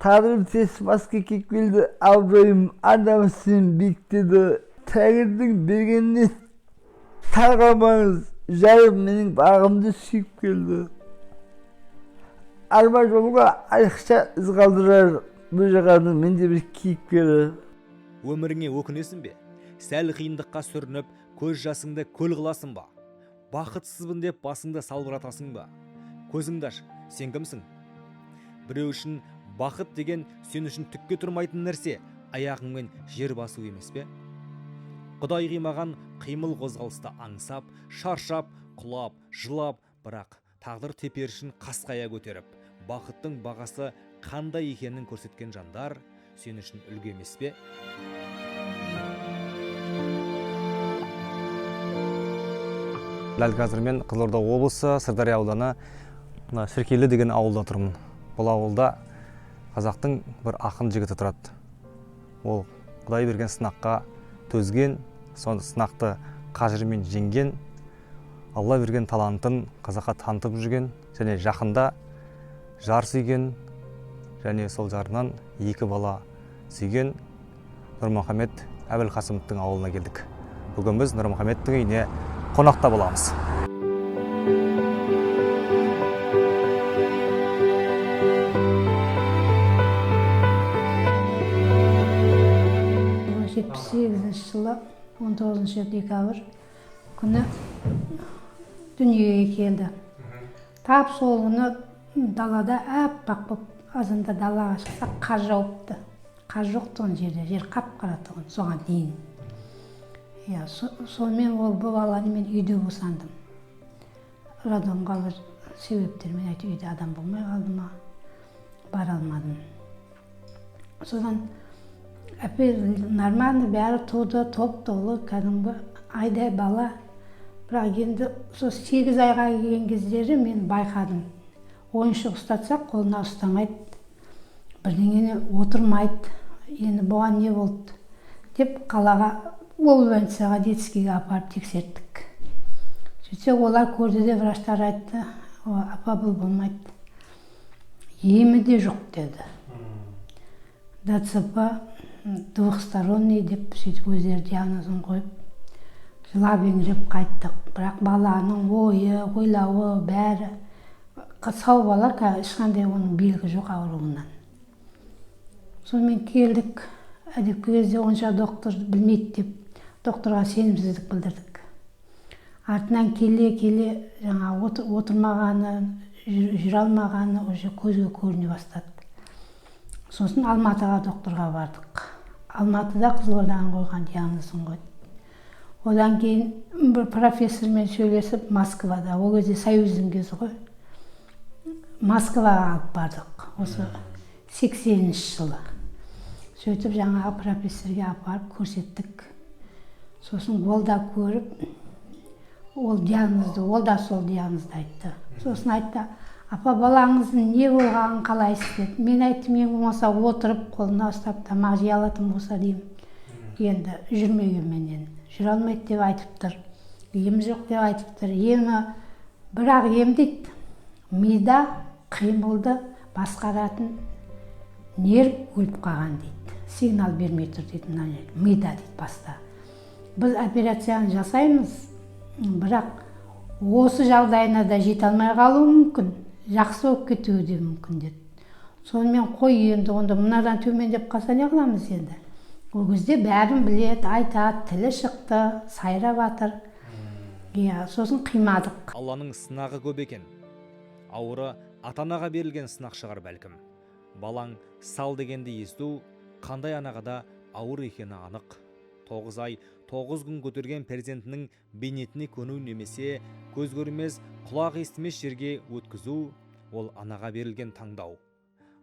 Тағдырым тесіп басқа кеп келді, абыройым адам үстінен биіктеді. Тәңірдің бергеніне таң қалмаңыз, жарым менің бағымды сүйіп келді. Арба жолға айрықша із қалдырар, бұл жағаның менде бір кейіпкері. Өміріңе өкінесің бе? Сәл қиындыққа сүрініп, көз жасыңды көл қыласың ба? Бақытсызбын деп басыңды салбыратасың ба? Көзіңді аш, сен кімсің? Біреу үшін бақыт деген сен үшін түкке тұрмайтын нәрсе, аяғыңмен жер басу емес пе? Құдай қимаған қимыл қозғалысты аңсап, шаршап, құлап, жылап, бірақ тағдыр теперішін қасқая көтеріп, бақыттың бағасы қандай екенін көрсеткен жандар сен үшін үлгі емес пе? Дәл қазір мен Қызылорда облысы Сырдария ауданы мына Шіркейлі деген ауылда тұрмын. Бұл ауылда қазақтың бір ақын жігіті тұрады. Ол Құдай берген сынаққа төзген, сол сынақты қажырмен жеңген, Алла берген талантын қазаққа танытып жүрген және жақында жар сүйген және сол жарынан екі бала сүйген Нұрмұхамед Әбілқасымовтың ауылына келдік. Бүгін біз Нұрмұхамедтің үйіне қонақта боламыз. Жетпіс сегізінші жылы 19 декабрь күні дүниеге келді. Тап сол күні далада аппақ болып азанда далаға шықсақ қар жауыпты. Қар жоқ тұғын жерде, жер қап-қара тұғын соған дейін. Иә, сонымен ол бұл баланы мен үйде босандым. Роддомға бір себептермен әйтеуір үйде адам болмай қалды ма, бара алмадым. Содан әпе нормально бәрі туды, топ-толы, кәдімгі айдай бала. Бірақ енді сол 8 айға келген кездері мен байқадым. Ойыншық ұстатсақ қолына ұстамайды, бірдеңені отырмайды. Енді бұған не болды деп қалаға, ол больницаға, детскийге апарып тексерттік. Сөйтсе олар көрді де врачтар айтты, апа бұл болмайды, емі де жоқ деді. ДЦП двухсторонний деп сөйтіп өздері диагнозын қойып, жылап еңіреп қайттық. Бірақ баланың ойы, ойлауы бәрі сау бала, ешқандай оның белгі жоқ ауруынан. Сонымен келдік. Әдепкі кезде онша доктор білмейді деп докторға сенімсіздік білдірдік. Артынан келе-келе жаңа отырмағаны, жүре алмағаны уже көзге көріне бастады. Сосын Алматыға докторға бардық. Алматыда Қызылорданың қойған диагнозын қойды. Одан кейін бір профессормен сөйлесіп Москвада, ол кезде союздың кезі ғой, Москваға алып бардық осы 80-ші жылы. Сөйтіп жаңағы профессорге апарып көрсеттік. Сосын ол да көріп, ол диагнозды, ол да сол диагнозды айтты. Сосын айтты, апа балаңыздың не болғанын қалайсыз деді. Мен айттым, ең болмаса отырып қолына ұстап тамақ жей алатын болса деймін. Енді жүрмегенменен жүре алмайды деп айтып тұр, ем жоқ деп айтып тұр. Емі бірақ емдейді, мида қимылды басқаратын нерв өліп қалған дейді, сигнал бермей тұр дейді, мына мида дейді баста. Біз операцияны жасаймыз, бірақ осы жағдайына да жете алмай қалуы мүмкін, жақсы болып кетуі де мүмкін деді. Сонымен қой енді онда мынадан төмендеп қалса не қыламыз енді? Ол кезде бәрін біледі, айтады, тілі шықты, сайрап жатыр. Иә, сосын қимадық. Алланың сынағы көп екен. Ауыры ата-анаға берілген сынақ шығар бәлкім. Балаң сал дегенді есту қандай анаға да ауыр екені анық. 9 ай, 9 күн көтерген перзентінің бейнетіне көну немесе көз көрмес, құлақ естімес жерге өткізу ол анаға берілген таңдау.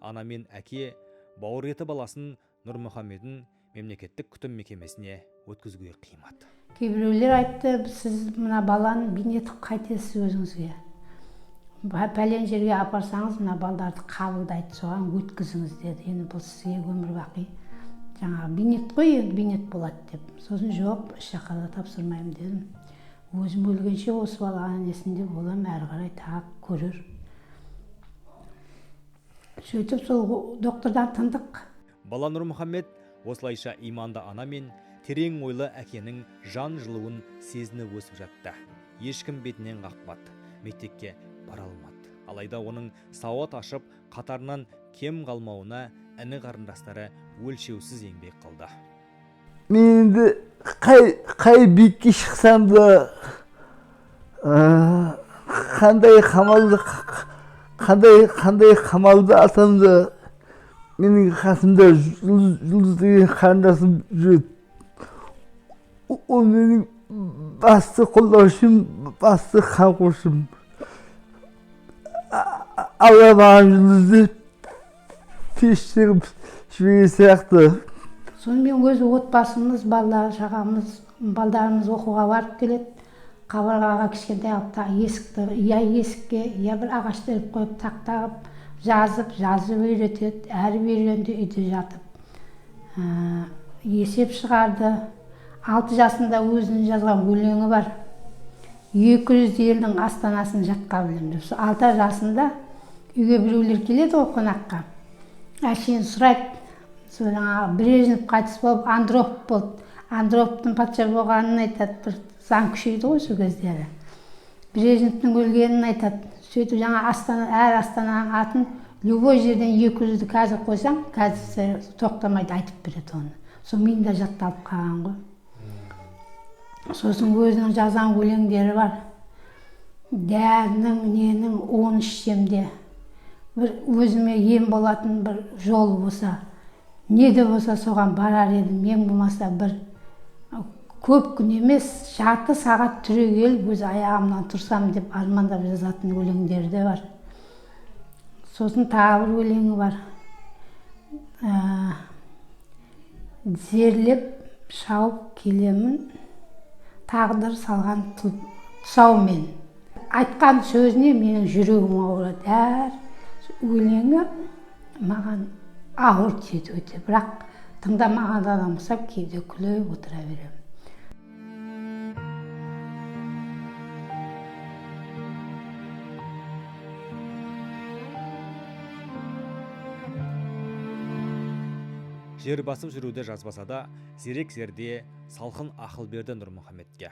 Ана мен әке бауыр еті баласын Нұрмұхамедін мемлекеттік күтім мекемесіне өткізуге қимады. Кейбіреулер айтты, сіз мына баланы бейнетіп қайтесіз өзіңізге. Пәлен жерге апарсаңыз, мына балдарды қабылдайды, соған өткізіңіз деді. Енді бұл сізге өмір бақи жаңағы бейнет қой, енді бейнет болады деп. Сосын жоқ, еш жаққа да тапсырмаймын дедім. Өзім өлгенше осы баланың несінде боламын, әрі қарай тағы көрер. Сөйтіп сол доктордан тындық. Бала Нұрмұхаммед осылайша иманды ана мен терең ойлы әкенің жан жылуын сезініп өсіп жатты. Ешкім бетінен қақпады, мектепке бара алмады. Алайда оның сауат ашып, қатарынан кем қалмауына іні қарындастары өлшеусіз еңбек қылды. Мен енді қай биікке шықсам да, қандай қамалды алсам да, менің қасымда Жұлдыз деген қарындасым жүреді. Ол менің басты қолдаушым, басты қамқоршым. Алла маған Жұлдызды періште қылып жіберген сияқты. Сонымен өз отбасымыз, балалар шағамыз, балдарымыз оқуға барып келеді. Қабырғаға кішкентай алып есікті, я есікке, я бір ағашты іліп қойып тақта қылып жазып үйретеді. Әріп үйренді үйде жатып. Есеп шығарды. 6 жасында өзінің жазған өлеңі бар. 200 елдің астанасын жатқа білемін деп. 6 жасында үйге біреулер келеді ғой қонаққа. Әшейін сұрайды. Сол жаңағы Брежнев қайтыс болып, Андропов болды. Андроповтың патша болғанын айтады. Бір заң күшейді ғой сол кездері. Брежневтің өлгенін айтады. Сөйтіп жаңа астана, әр астананың атын любой жерден 200-ді қазір қойсаң, қазір тоқтамайды айтып береді оны. Сол миында жатталып қалған ғой. Сосын өзінің жазған өлеңдері бар. Дәрінің, ненің уын ішсем де, бір өзіме ем болатын бір жол болса, не де болса соған барар едім. Ең болмаса бір көп күн емес, жарты сағат түрегеліп өз аяғымнан тұрсам деп армандап жазатын өлеңдері де бар. Сосын тағы бір өлеңі бар. Тізерлеп шауып келемін, тағдыр салған тұсаумен. Айтқан сөзіне менің жүрегім ауырады. Әр өлеңі маған ауыр тиеді өте. Бірақ тыңдамаған адам ұқсап кейде күліп отыра беремін. Жер басып жүруді жазбаса да, зерек зерде салқын ақыл берді Нұрмұхаммедке.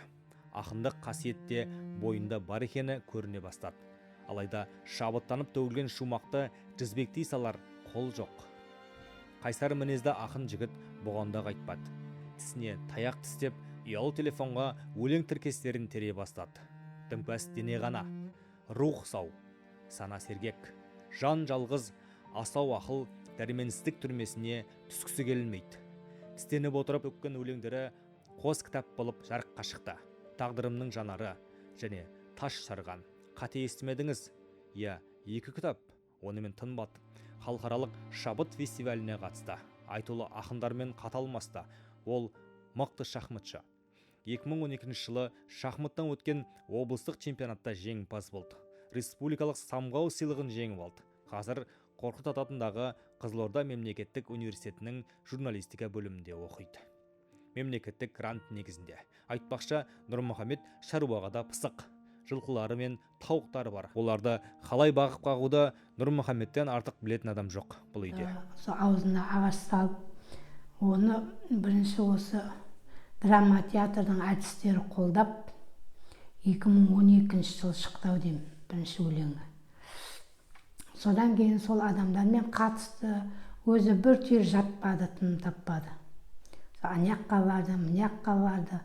Ақындық қасиетте бойында бар екені көріне бастады. Алайда шабыттанып төгілген шумақты тізбектей салар қол жоқ. Қайсар мінезді ақын жігіт бұған да қайтпады. Тісіне таяқ тістеп, ұялы телефонға өлең тіркестерін тере бастады. Дімкәс дене ғана, рух сау, сана сергек, жан жалғыз, асау ақыл дәрменсіздік түрмесіне түскісі келмейді. Тістеніп отырып өккен өлеңдері қос кітап болып жарыққа шықты. Тағдырымның жанары және тас жарған. Қате естімедіңіз? Иә, 2 кітап. Онымен тынбады. Халықаралық шабыт фестиваліне қатысты. Айтулы ақындармен қаталмасты. Ол мықты шахматшы. 2012 жылы шахматтан өткен облыстық чемпионатта жеңімпаз болды. Республикалық самғау сыйлығын жеңіп алды. Қазір Қорқыт ата атындағы Қызылорда мемлекеттік университетінің журналистика бөлімінде оқиды. Мемлекеттік грант негізінде. Айтпақшы, Нұрмұхаммед шаруаға да пысық. Жылқылары мен тауықтары бар. Оларды қалай бағып қағуды Нұрмұхаммедтен артық білетін адам жоқ бұл үйде. Сол аузына ағаш салып, оны бірінші осы драма театрдың әртістері қолдап, 2012 жылы шықты ау деймін бірінші өлеңі. Содан кейін сол адамдармен қатысты, өзі бір түйір жатпады, тыным таппады. Ана жаққа барды, мына жаққа барды.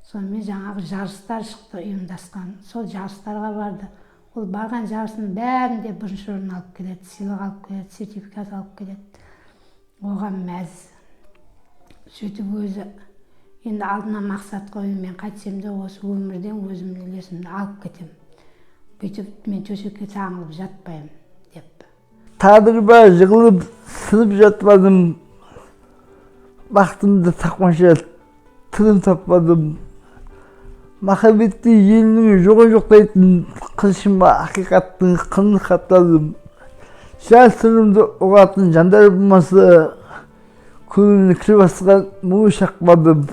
Сонымен жаңағы жарыстар шықты ұйымдасқан. Сол жарыстарға барды. Ол барған жарыстың бәрінде бірінші орын алып келеді, сыйлық алып келеді, сертификат алып келеді. Оған мәз. Сөйтіп өзі енді алдына мақсат қойып, мен қайтсем де осы өмірден өзімнің үлесімді алып кетемін. Бүйтіп мен төсекке таңылып жатпаймын деп. Тағдырға жығылып, сынып жатпадым. Бақытымды тапқанша тыным таппадым. Махаббетті елінің жоғы жоқтайтын қылшыма ақиқаттың қынын қаптадым. Жан сырымды ұғатын жандар болмаса, көңіліне кір басқан мұң шақпадым.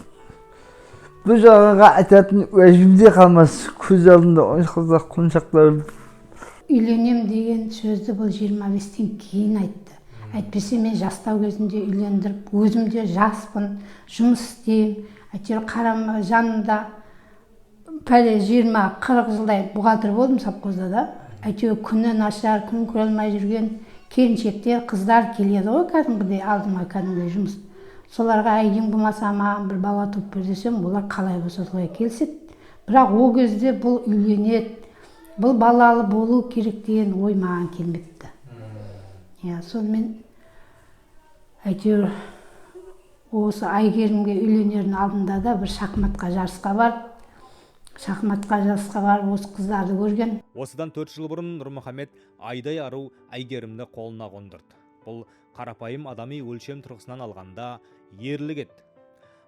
Бір жағаға айтатын уәжім де қалмас, көз алдында ойнақылап құлыншақтарым. Үйленем деген сөзді бұл 25-тен кейін айтты. Әйтпесе мен жастау кезінде үйлендіріп, өзім де жаспын, жұмыс істеймін. Әйтеуір қарам жанымда пәле 20-40 жылдай бухгалтер болдым совхозда да. Әйтеуір күні нашар, күн көре алмай жүрген келіншектер, қыздар келеді ғой кәдімгідей алдыма, кәдімгідей жұмыс. Соларға әйелің болмаса маған бір бала туып бер десем, олар қалай болса солай келіседі. Бірақ ол кезде бұл үйленеді, бұл балалы болу керек деген ой маған келмепті. Иә, сонымен әйтеуір осы Әйгерімге үйленердің алдында да бір шахматқа жарысқа барып, осы қыздарды көрген. Осыдан 4 жыл бұрын Нұрмұхамед айдай ару Әйгерімді қолына қондырды. Бұл қарапайым адами өлшем тұрғысынан алғанда ерлік еді.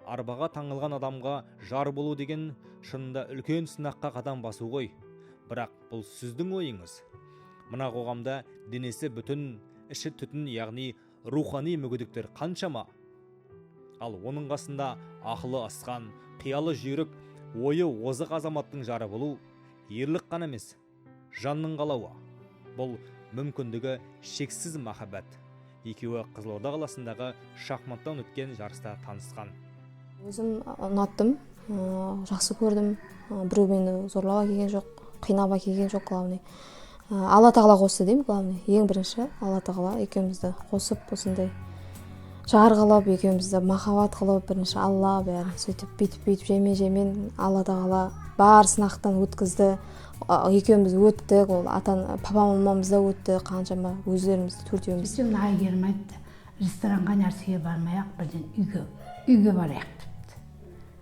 Арбаға таңылған адамға жар болу деген шынында үлкен сынаққа қадам басу ғой. Бірақ бұл сіздің ойыңыз. Мына қоғамда денесі бүтін, іші түтін, яғни рухани мүгедектер қаншама? Ал оның қасында ақылы асқан, қиялы жүйрік, ойы озық азаматтың жары болу ерлік қана емес, жанның қалауы. Бұл мүмкіндігі шексіз махаббат. Екеуі Қызылорда қаласындағы шахматтан өткен жарыста танысқан. Өзім ұнаттым, жақсы көрдім. Біреу мені зорлап әкелген жоқ, қинап әкелген жоқ, главный. Алла тағала қосты деймін, главный. Ең бірінші Алла тағала екеумізді қосып, осындай жар қылып, екеумізді махаббат қылып, бірінші Алла бәрін сөйтіп бүйтіп жаймен-жаймен Алла тағала бар сынақтан өткізді. Екеуміз өттік, ол папа мамамыз да өтті, қаншама өздеріміз төртеуміз. Сөйтсем Әйгерім айтты, ресторанға нәрсеге бармай-ақ бірден үйге барайық депті.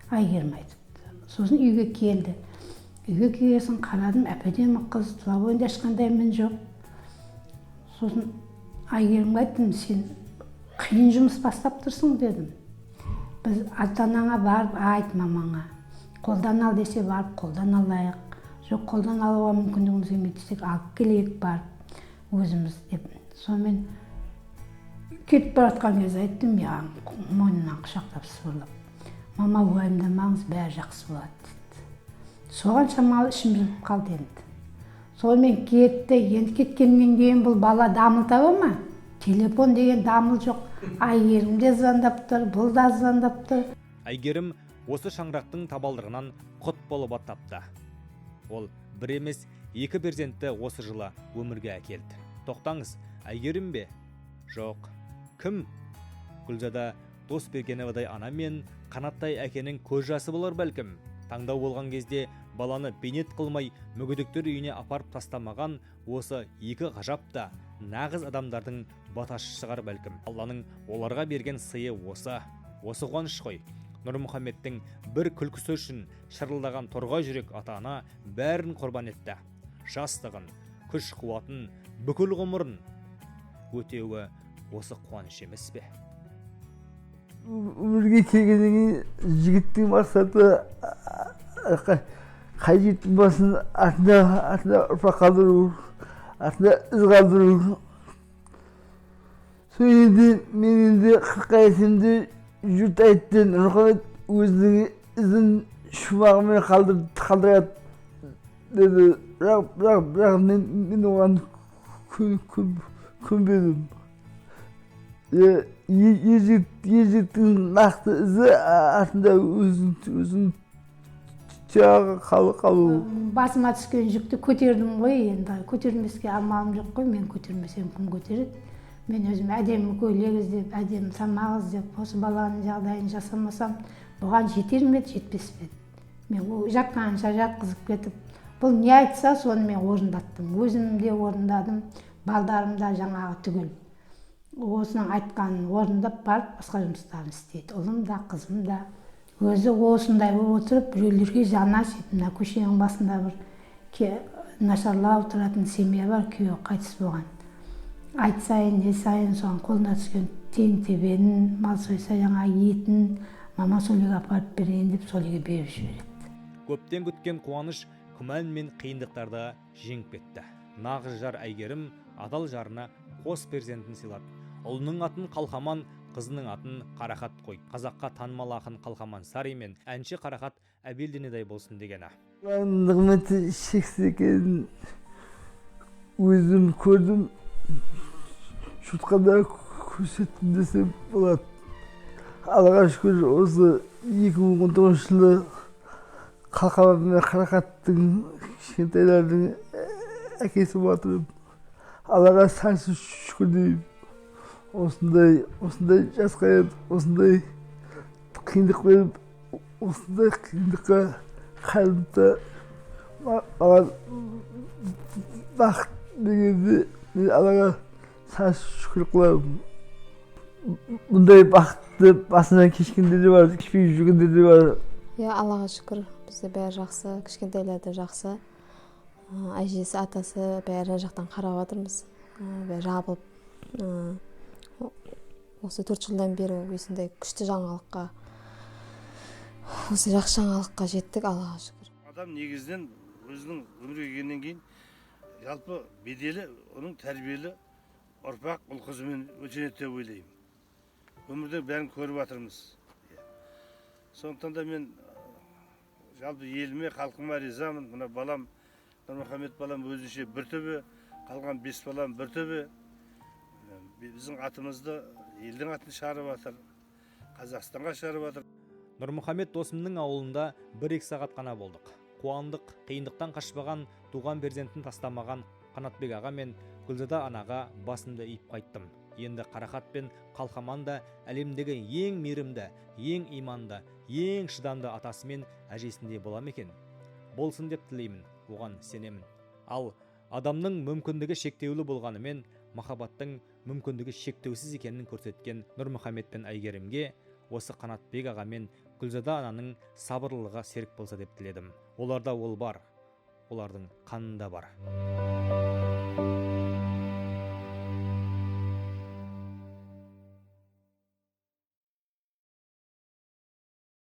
Әйгерім айтыпты. Сосын үйге келді. Үйге келген қарадым, әп-әдемі қыз, тұла бойында ешқандай мін жоқ. Сосын Әйгерімге айттым, сен қиын жұмыс бастап тұрсың дедім. Біз ата-анаңа барып айт, мамаңа. Қолдан ал десе барып қолдан алайық. Жоқ, қолдан алуға мүмкіндігіміз келмейді десек, алып келейік барып өзіміз деп. Сонымен кетіп бара жатқан кезде айттым, мойнынан құшақтап сыбырлап, мама уайымдамаңыз, бәрі жақсы болады деді. Соған шамалы ішім жылып қалды енді. Сонымен кетті. Енді кеткеннен кейін бұл бала дамыл таба ма? Телефон деген дамыл жоқ. Әйгерім де звондап тұр, бұл да звондап тұр. Әйгерім осы шаңырақтың табалдырығынан құт болып аттапты. Ол бір емес, екі перзентті осы жылы өмірге әкелді. Тоқтаңыз, Әйгерім бе? Жоқ. Кім? Гүлзада Досбергеновадай ана мен Қанаттай әкенің көз жасы болар бәлкім. Таңдау болған кезде баланы бейнет қылмай мүгедектер үйіне апарып тастамаған осы екі ғажап та нағыз адамдардың баташы шығар бәлкім. Алланың оларға берген сыйы осы. Осы қуаныш қой. Нұрмұхамедтің бір күлкісі үшін шырылдаған торғай жүрек ата-ана бәрін құрбан етті. Жастығын, күш қуатын, бүкіл ғұмырын. Өтеуі осы қуаныш емес пе? Өмірге келгеннен кейін жігіттің мақсаты қай жігіттің басын артына ұрпақ қалдыру, артына із қалдыру. Сол енді мен енді 40-қа келсем жұрт айтты, Нұрмұхамед өзінің ізін шумағымен қалдырады деді. Бірақ мен оған көнбедім. Ер жігіттің нақты ізі артында өзінің тұяғы қалу. Басыма түскен жүкті көтердім ғой енді. Көтермеске амалым жоқ қой, мен көтермесем кім көтереді? Мен өзім әдемі көйлек іздеп, әдемі тамақ іздеп, осы баланың жағдайын жасамасам, бұған жетер ме еді, жетпес пе еді? Мен жатқанша жатқызып кетіп, бұл не айтса, соны мен орындаттым. Өзім де орындадым, балдарым да жаңағы түгел. Осының айтқанын орындап барып, басқа жұмыстарын істейді. Ұлым да, қызым да. Өзі осындай болып отырып, біреулерге жаны ашиды. Мына көшенің басында бір нашарлау тұратын семья бар, күйеуі қайтыс болған. Айт сайын, не сайын соған қолына түскен тең тебенін, мал сойса жаңа етін, мама сол үйге апарып берейін деп сол үйге беріп жібереді. Көптен күткен қуаныш күмән мен қиындықтарды жеңіп кетті. Нағыз жар Әйгерім адал жарына қос перзентін сыйлады. Ұлының атын Қалқаман, қызының атын Қарақат қойды. Қазаққа танымал ақын Қалқаман Сари мен әнші Қарақат Әбелдинедай болсын дегені. Нығметі шексіз екенін Өзім көрдім, жұртқа да көрсеттім десем болады. Аллаға шүкір, осы 2019 жылы Қалқаман мен Қарақаттың, кішкентайлардың әкесі болып жатырмын. Аллаға сансыз шүкір деймін. Осындай жасқа келіп, осындай қиындық беріп, осындай қиындыққа қалып, маған бақыт бергенде мен Аллаға сансыз шүкір қыламын. Бұндай бақытты басынан кешкендер де бар, кешпей жүргендер де бар. Иә, Аллаға шүкір, бізде бәрі жақсы, кішкентайлар да жақсы. Әжесі, атасы, бәрі жақтан қарап жатырмыз. Бәрі жабылып, осы 4 жылдан бері осындай күшті жаңалыққа, осы жақсы жаңалыққа жеттік, Аллаға шүкір. Адам негізінен өзінің өмірге келгеннен кейін жалпы беделі оның тәрбиелі ұрпақ, ұл қызымен өлшенеді деп ойлаймын. Өмірде бәрін көріп жатырмыз. Иә. Сондықтан да мен жалпы еліме, халқыма ризамын. Мына балам Нұрмұхамед, балам өзінше бір төбе, қалған бес балам бір төбе. Біздің атымызды, елдің атын шығарып жатыр, Қазақстанға шығарып жатыр. Нұрмұхамед досымның ауылында 1-2 сағат қана болдық, қуандық. Қиындықтан қашпаған, туған перзентін тастамаған Қанатбек аға мен Гүлзада анаға басымды иіп қайттым. Енді Қарақат пен Қалқаман да әлемдегі ең мейірімді, ең иманды, ең шыдамды атасы мен әжесіндей бола ма екен? Болсын деп тілеймін, оған сенемін. Ал адамның мүмкіндігі шектеулі болғанымен, махаббаттың мүмкіндігі шектеусіз екенін көрсеткен Нұрмұхамед пен Әйгерімге осы Қанатбек аға мен Гүлзада ананың сабырлылығы серік болса деп тіледім. Оларда ол бар, олардың қанында бар.